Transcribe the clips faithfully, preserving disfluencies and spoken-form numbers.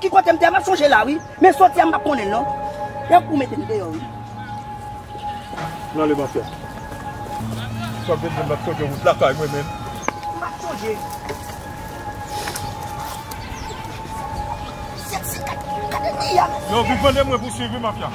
Ki kote m te, m ap sonje la, wi. Men soti a, m p ap konnen l, non. Lè ou mete m deyò, wi. Nan le mafya. Sa vle di m ap sonje wout lakay mwen menm. M ap sonje. Sèt senkant, gade li a, mesye. Yo, vin vande mwen pou swiv, wi, mafya.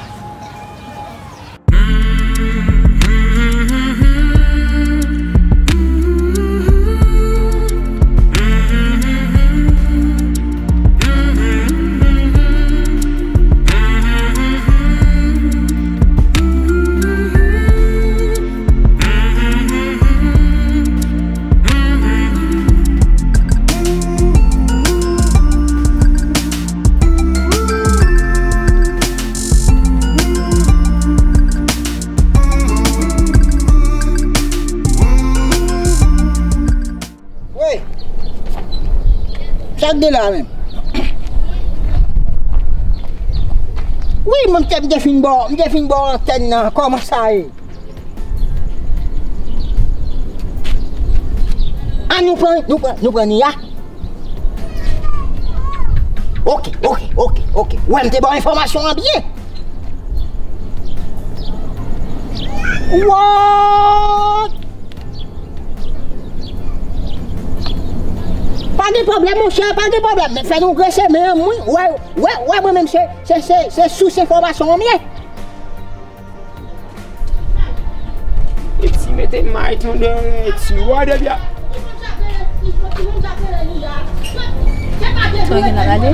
Wi. Sa k gen la menm? Wi, mwen te, m te fin ba w, m te fin ba w antèn nan. Kòman sa ye? A, nou pran, nou pran, nou pran Nia. Ok, ok, ok, ok. Ou wè m te ba w enfòmasyon an byen. What? Pa gen pwoblèm, monchè, pa gen pwoblèm. Men fè nou grese men an, wi. Wè, wè, wè, mwen menm se, se, se, se sous enfòmasyon an m ye. Eti mete may tande, eti wa de bya. Sa gen la gade?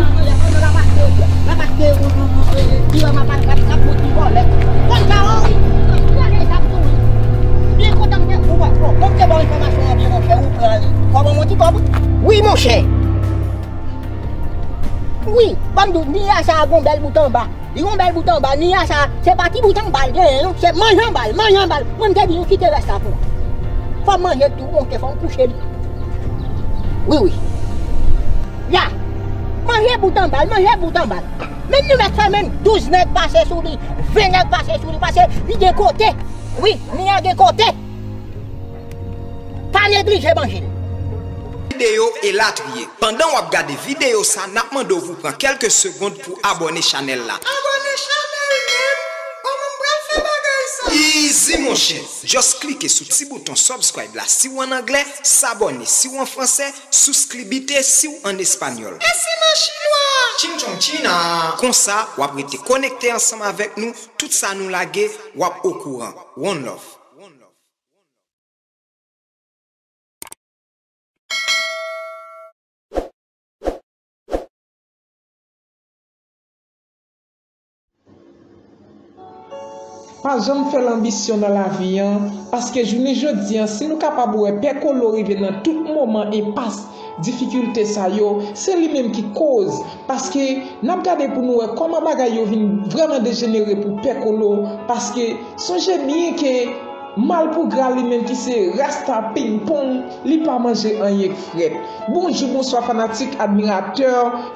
Wi, monchè. Wi, ban m di w, Nia sa a gon bèl bout anba. Li gon bèl bout anba, Nia sa, se pa ti bout anba l genyen, non. Se manje anba l, manje anba l. Mwen, m te di nou kite rès la pou mwen. Fò m manje l tou, monchè, fò m kouche li. Wi, wi. Ya. Manje bout anba l, manje bout anba l. Men nou mèt fè menm douz nèg pase sou li, ven nèg pase sou li, paske li gen kote. Wi, Nia gen kote. Pa neglije manje l. Videyo elatriye. Pandan w ap gade videyo sa, n ap mande w pou pran kèlke segonn pou abòne chanèl la. Abòne chanèl menm? Kòman m pral fè bagay sa? Easy, monchè. Just klike sou ti bouton subscribe la si w ann anglè, s'abonner si w an fransè, suscribite si w ann espanyòl. E si m an chinwa? Chin chong china. Konsa, w ap rete konekte ansanm avèk nou, tout sa nou lage, w ap okouran. One love. Pa janm fè lanbisyon nan lavi an, paske jounen jodi an, si nou kapab wè Pè Kolo rive nan tout moman enpas, difikilte sa yo, se li menm ki koz. Paske n ap gade pou nou wè kòman bagay yo vin vrèman dejenere pou Pè Kolo, paske sonje byen ke Malpougra li menm ki se Rasta Ping Pong, li pa manje anyen k frèt. Bonjou, bonswa fanatik, admiratè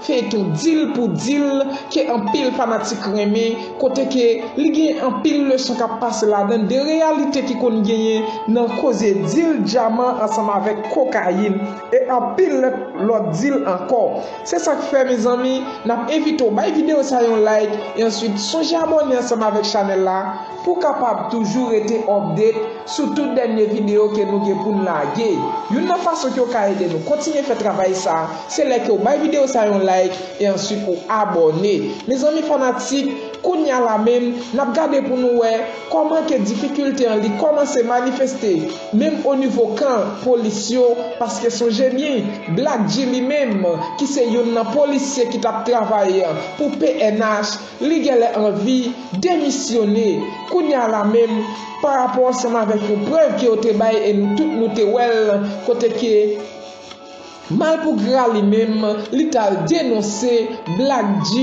feyton Dil pou Dil ke anpil fanatik renmen, kote ke li gen anpil leson k ap pase ladan, de reyalite ki konn genyen nan koze Dil Dyaman ansanm avèk kokayin e anpil lòt, lòt dil ankò. Se sa k fè, mezanmi, n ap envite w bay videyo sa yon like e answit sonje abòne ansanm avèk chanèl la pou w kapab toujou rete update sou tout dènye videyo ke nou gen pou n lage. Youn nan fason ke w ka ede nou kontinye fè travay sa, se lè ke w bay videyo sa yon like e answit ou abòne. Mezanmi fanatik, kounye a la menm, n ap gade pou nou wè kòman ke difikilte an li kòmanse manifeste, menm o nivo kan polis yo, paske sonje byen, Black G li menm, ki se youn nan polisye ki t ap travay pou P N H, li genlè anvi demisyone kounye a la menm, pa rapò ansanm avèk yon prèv ke yo te bay e nou tout nou te wè l, kote ke Malpougra li menm, li t al denonse Black G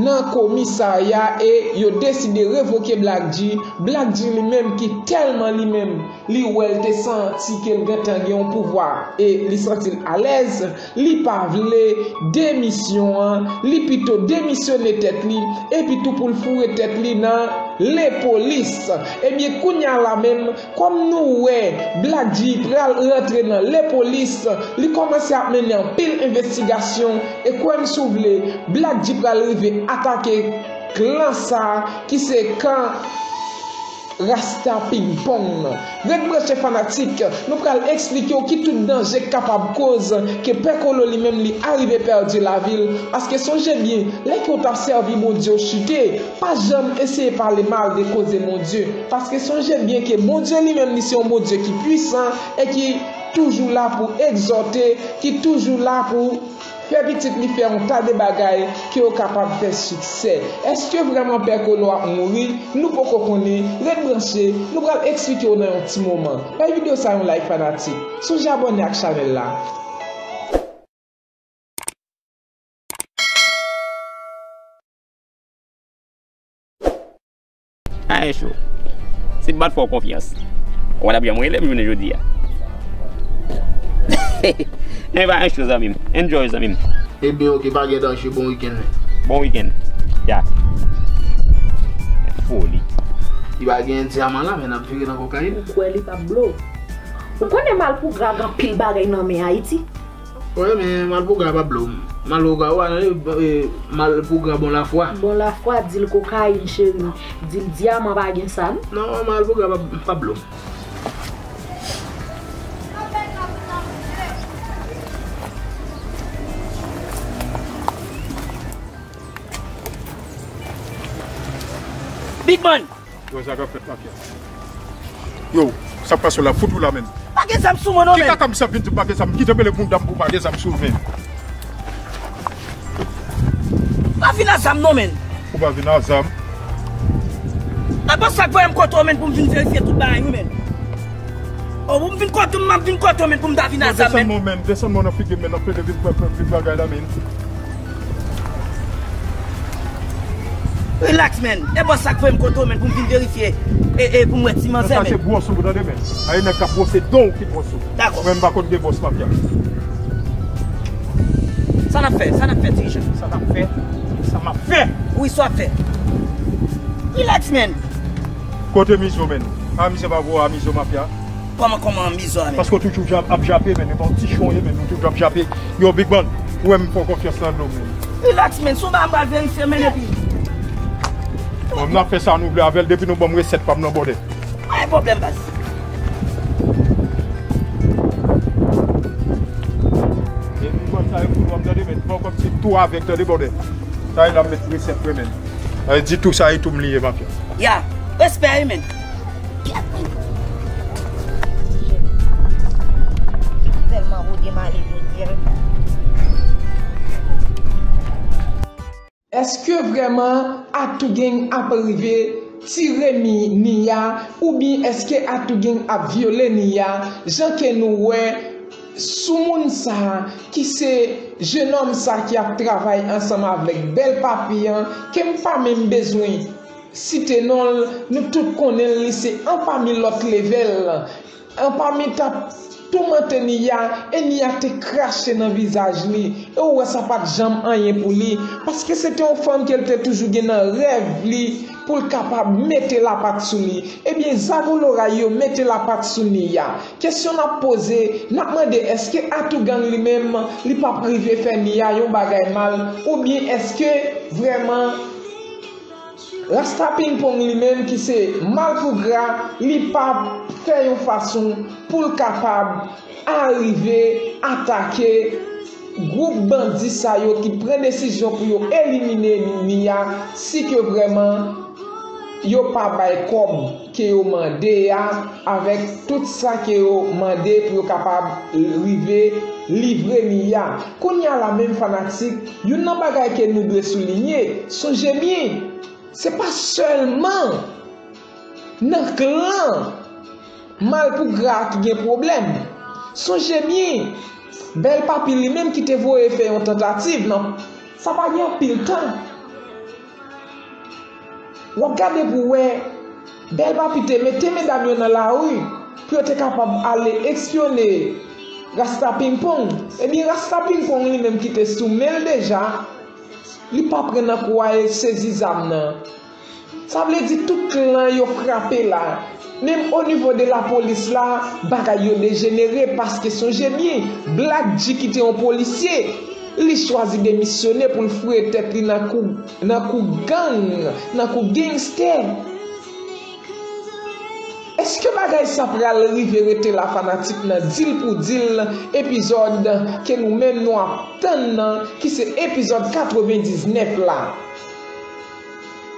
nan komisarya e yo deside revoke Black G. Black G li menm ki tèlman li menm, li wè l te santi ke l gentan gen yon pouvwa e li santi l alèz, li pa vle demisyon an, li pito demisyone tèt li, epi tou pou l foure tèt li nan Lepolis. Ebyen, kounye a la menm, kòm nou wè Black G pral rantre nan Lepolis, li kòmanse ap mennen anpil envestigasyon, e kwè m si w vle, Black G pral rive atake klan sa a, ki se kan Rasta Ping Pong nan. Ret branche fanatik, nou pral eksplike w ki tout danje k kapab koz ke Pè Kolo li menm li arive pèdi lavi l, paske sonje byen, lè ke w t ap sèvi Bondye w chite, pa janm eseye pale mal de koze Bondye, paske sonje byen ke Bondye li menm li se yon Bondye ki pwisan e ki toujou la pou egzòte, ki toujou la pou fè pitit li fè yon ta de bagay ke yo kapab fè siksè. Èske vrèman Pè Kolo ap mouri? Nou poko konnen. Ret branche, nou pral eksplike w nan yon ti moman. Bay videyo sa yon like fanatik. Sonje abòne ak chanèl la. Anyen cho. Se m pa t fè w konfyans. Ou pa t ap janm rele m jounen jodi a. Men pa anyen cho, zanmi m. Enjoy, zanmi m. Ebyen, oke, pa gen danje, bon wikenn, men. Bon wikenn. Ya. Foli. Li pa gen dyaman la, men n ap vire nan kokayin. Ou kwè li p ap blo? Ou konnen Malpougra gen anpil bagay nan men Ayiti? Wi, men Malpougra pa blo m. Malpougra, ou pa tande, e, Malpougra bon lafwa. Bon lafwa, di l kokayin, cheri. Di l dyaman pa gen sa, non. Non, Malpougra pa, pa blo m. Big Man! Yo, sa k ap fèt, mafya? Yo, sa k pase w la? Fout ou la, menn. Pa gen zam sou mwen, non, menn. Ki kaka misye ap vin di m pa gen zam? Kite m rele moun dam pou pa gen zam sou l, menn. Pa vin a zam, non, menn. Ou pa vin a zam? E bòs sa k voye m kote w, menn, pou m vin verifye tout bagay, wi, menn. O, pou m vin kote w, m ap vin kote w, menn, pou m ta vin a zam, menn. Desann mwen, menn. Desann mwen nan figi m, menn. N ap plede vin pran, pran, vin bagay la, menn. Relax, man. E bòs sa k voye m kote w, man, pou m vin verifye. E, e pou m wè ti manzè, man. Sa se bwòs ou, tande, man. Ay, nèg k ap bwose don w ki bwòs ou. Dakò. Mwen, m pa konn de bwòs mafya. Sa n ap fè? Sa n ap fè, dirijan? Sa n ap fè? Sa m ap fè? Wi, sa w ap fè. Relax, man. Kote mizo, man? A, mizo pa vo, a, mizo mafya. Kòman, kòman mizo a, man? Paske w toujou ap, ap jape, man. E pa yon ti chon ye, man. Ou toujou ap jape. Yo, Big Man, ou wè m fè w konfyans nan dlo, man. Relax, man. Si w pa m pral verifye, man, epi. Bon, n ap fè sa nou vle avè l. Depi nou ban m resèt pa m nan bòdè. Pa gen pwoblèm, baz. Epi, man, sa e pou w ap tande, man. Fò kòmsi tou avèk, tande, bòdè. Sa e la m met resèt mwen, man. Sa e di tou sa e tou m li ye, mafya. Ya, respè, wi, man. Tèlman rode male jodi a. Èske vrèman Atougang ap rive tire mi Niya, oubyen èske Atougang ap vyole Niya, jan ke nou wè sou moun sa ki se jenòm sa ki ap travay ansanm avèk Bèl Papi an, ke m pa menm bezwen site non l, nou tout konnen l, li se anpami lòt levèl, anpami t ap toumante Niya, e Niya te krache nan vizaj li, e ou wè sa pa t janm anyen pou li, paske se te yon fanm ke l te toujou gen nan rèv li, pou l kapab mete lapat sou li. Ebyen, zago loray yo mete lapat sou Niya. Kesyon n ap poze, n ap mande èske Atougang li menm, li p ap rive fè Niya yon bagay mal, oubyen èske vrèman Rasta Pingpong li menm ki se Malpougra, li p ap fè yon fason pou l kapab arive atake gwoup bandi sa yo ki pran desizyon pou yo elimine Niya, si ke vrèman yo pa bay kòb ke yo mande a, avèk tout sa ke yo mande pou yo kapab rive livre Niya. Kounye a la menm fanatik, youn nan bagay ke nou dwe soulinye, sonje byen, se pa sèlman nan klan Malpougra ki gen pwoblèm. Sonje byen, Bèl Papi li menm ki te voye fè yon tantativ nan, sa pa gen anpil tan. W ap gade pou w wè, Bèl Papi te mete medam yo nan lari pou yo te kapab ale espyone Rasta Pingpong. Ebyen, Rasta Pingpong li menm ki te sou men l deja, li pa pran nan kou a, e sezi zam nan. Sa vle di tout klan yo frape la. Menm o nivo de lapolis la, bagay yo dejenere paske sonje byen, Black G ki te yon polisye, li chwazi demisyone pou l foure tèt li nan kou, nan kou gang, nan kou gangstè. Èske bagay sa pral rive rete la fanatik nan dil pou dil epizòd ke nou menm nou ap tann nan, ki se epizòd katrevendiznèf la?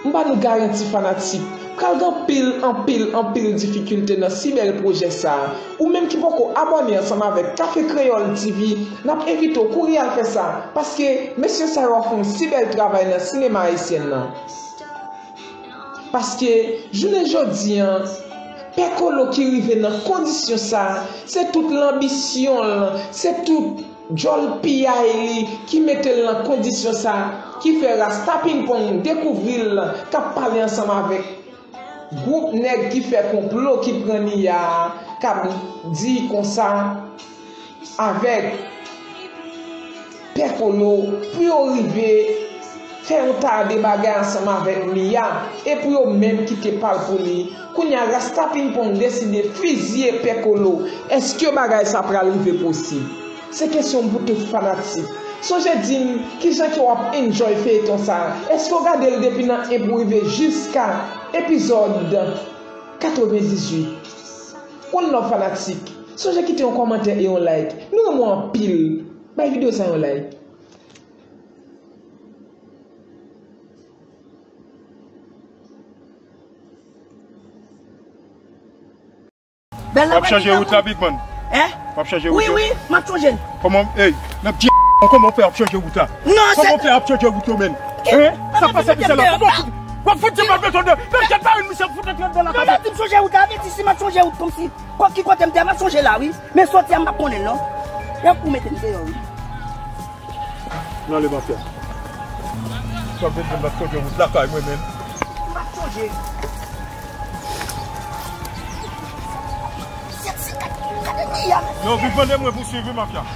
M ba nou garanti fanatik, pral gen anpil, anpil, anpil difikilte nan si bèl pwojè sa. Ou menm ki poko abòne ansanm avèk Kafe Kreyòl T V, n ap envite w kouri al fè sa, paske mesye sa yo ap fè yon si bèl travay nan sinema ayisyèn nan. Paske jounen jodi an, Pè Kolo ki rive nan kondisyon sa, se tout lanbisyon l, se tout djòl piyay li ki mete l nan kondisyon sa, ki fè Rasta Pingpong dekouvri l, k ap pale ansanm avèk gwoup nèg ki fè konplo ki pran Nia a, k ap di konsa, avèk Pè Kolo pou yo rive fè yon ta de bagay ansanm avèk Nia e pou yo menm kite pa l pou li. Kounye a, Rasta Pingpong deside fizye Pè Kolo. Èske bagay sa pral rive posib? Se kesyon m pou tout fanatik. Sonje di m kijan ke w ap enjoy feyton sa. Èske w gade l depi nan en pou rive jiska epizòd katrevendizuit? One love fanatik. Sonje kite yon kòmantè e yon like. Nou renmen w anpil. Bay videyo sa yon like. Bèl la. W ap chanje wout la, Big Man? Hein? W ap chanje wout yo? Wi, wi, m ap chanje l. Kòman, ey, n ap di, kòman w fè ap chanje wout la? Non, kòman w fè ap chanje wout yo, menn? Hein? Sa pase misye la? Kòman w fout, w ap fout di m ap desann de, men kèt pa yon misye fout antre anndan la. Non, men di m chanje wout la, men di si m ap chanje wout kòmsi. Kòm ki kote m te, m ap chanje la, wi. Men soti a, m p ap konnen l, non. Yon kou mete m deyò, wi. Nan le mafya. Sa vle di m ap chanje wout lakay mwen menm. M ap chanje. Sèt senkant, gade Nia. Yo, vin mande mwen pou swiv wi mafya.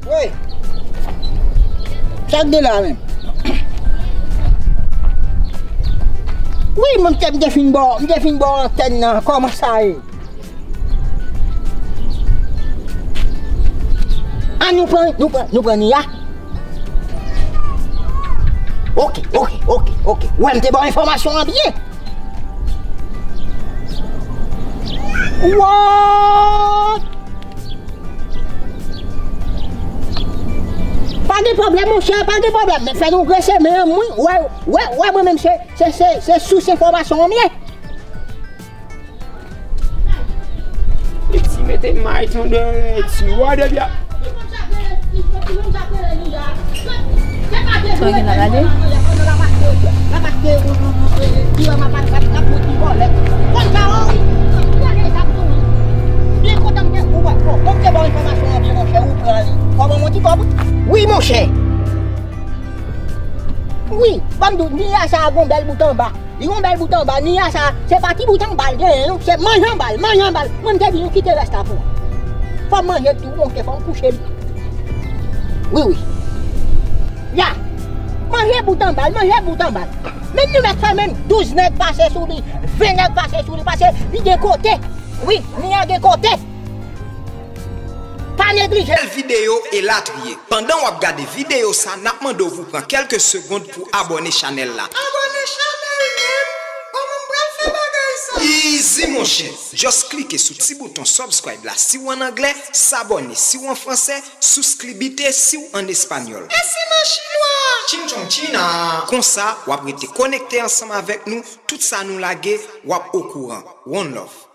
Wi. Sa k gen la menm? Wi, mwen te, m te fin ba w, m te fin ba w antèn nan. Kòman sa ye? A, nou pran, nou pran, nou pran Nia. Oke, oke, oke, oke. Ou wè m te ba w enfòmasyon an byen. What? Pa gen pwoblèm, monchè, pa gen pwoblèm. Men fè nou grese men an mwen. Wè, wè, wè, mwen menm se, se, se, se sous enfòmasyon an m ye. Eti mete may tande, eti wa de bya. Sa gen la gade? Wi, monchè. Wi, ban m di w, Nia sa a gon bèl bout anba. Li gon bèl bout anba, Nia sa, se pa ti bout anba l genyen, non, se manje anba l, manje anba l. Mwen, m te di nou kite rès la pou ou. Fò m manje l tou, monchè, fò m kouche li. Wi, wi. Ya. Manje bout anba l, manje bout anba l. Menm nou mèt fè menm douz nèg pase sou li, ven nèg pase sou li, paske li gen kote. Wi, Nia gen kote. Pa neglije. Bèl videyo elatriye. Pandan w ap gade videyo sa, n ap mande w pou pran kèlke segonn pou abòne chanèl la. Abòne chanèl menm? Kòman m pral fè bagay sa? Easy, monchè. Just klike sou ti bouton subscribe la si w ann anglè, s'abonner si w an fransè, suscribite si w ann espanyòl. E si m an chinwa? Ching chong china. Konsa, w ap rete konekte ansanm avèk nou, tout sa nou lage, w ap okouran. One love.